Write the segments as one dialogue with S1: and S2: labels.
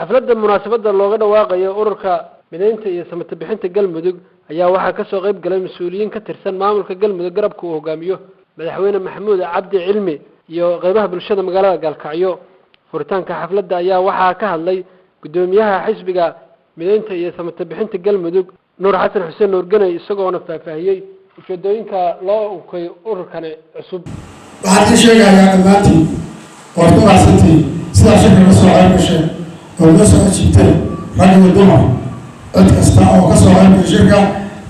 S1: Xafladda munaasabadda looga dhawaaqayo ururka mideynta iyo samata bixinta Galmudug ayaa waxaa kasoo qayb galay mas-uuliyiin ka tirsan maamulka Galmudug, garabka uu hogaamiyo Madaxweyne Maxamuud Cabdi Cilmi, iyo qeybaha bulshada magaalada Gaalkacyo. Furitaanka xafladda ayaa waxaa ka hadlay guddoomiyaha xisbiga mideynta iyo samata bixinta Galmudug, Nuur Xasan Xuseen Nuurganey, isagoona faahfaahiyey ujeedooyinka loo unkay ururkani cusub.
S2: Waxaan ii sheegayaa dhammaantiin, waad ku mahadsantihiin sidaa shirka ka soo qayb gasheen oo noo soo ajiibteen, rag iyo dumar, cid kasta oo ka soo qayb gashay shirka,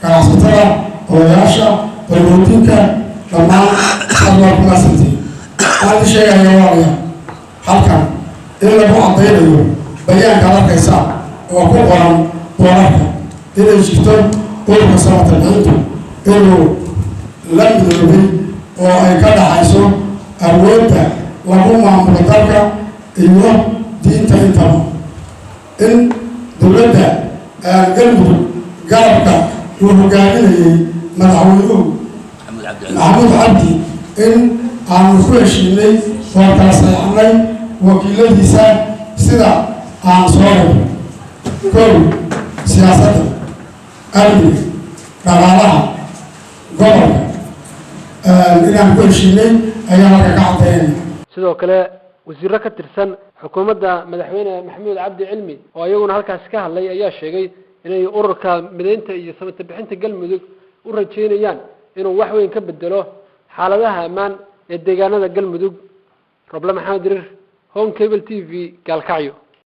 S2: ganacsatada, odayaasha, balwoodinka, dhammaan aad waad ku mahadsantihiin. Waxaan ii sheegayaa, walaalayaal, halkan in lagu caddaynayo bayaanka ad arkaysaan oo ku qoran boorarka inay jirto ururka samata bixintu inuu la midoobay oo ay ka dhaxayso awoodda lagu maamulo dalka iyo diinta intaba, in dowladda Galmudug garabka uu hogaaminayay madaxweynuhu Maxamuud Cabdi in aanu ku heshiinay oo kala saxeexnay wakiiladiisa sida aan soo rabo: kow, siyaasadda, amniga, dhaqaalaha gobolka inaan ku heshiinay ayaa halka ka caddaynayna.
S1: Sidoo kale wasiiro ka tirsan xukuumadda Madaxweyne Maxamuud Cabdi Cilmi oo iyaguna halkaasi ka hadlay ayaa sheegay inay ururka mideynta iyo samata bixinta Galmudug u rajeynayaan inuu wax weyn ka bedelo xaaladaha ammaan ee deegaanada Galmudug. Roble Maxamed Dirir, Horn Cable TV, Gaalkacyo.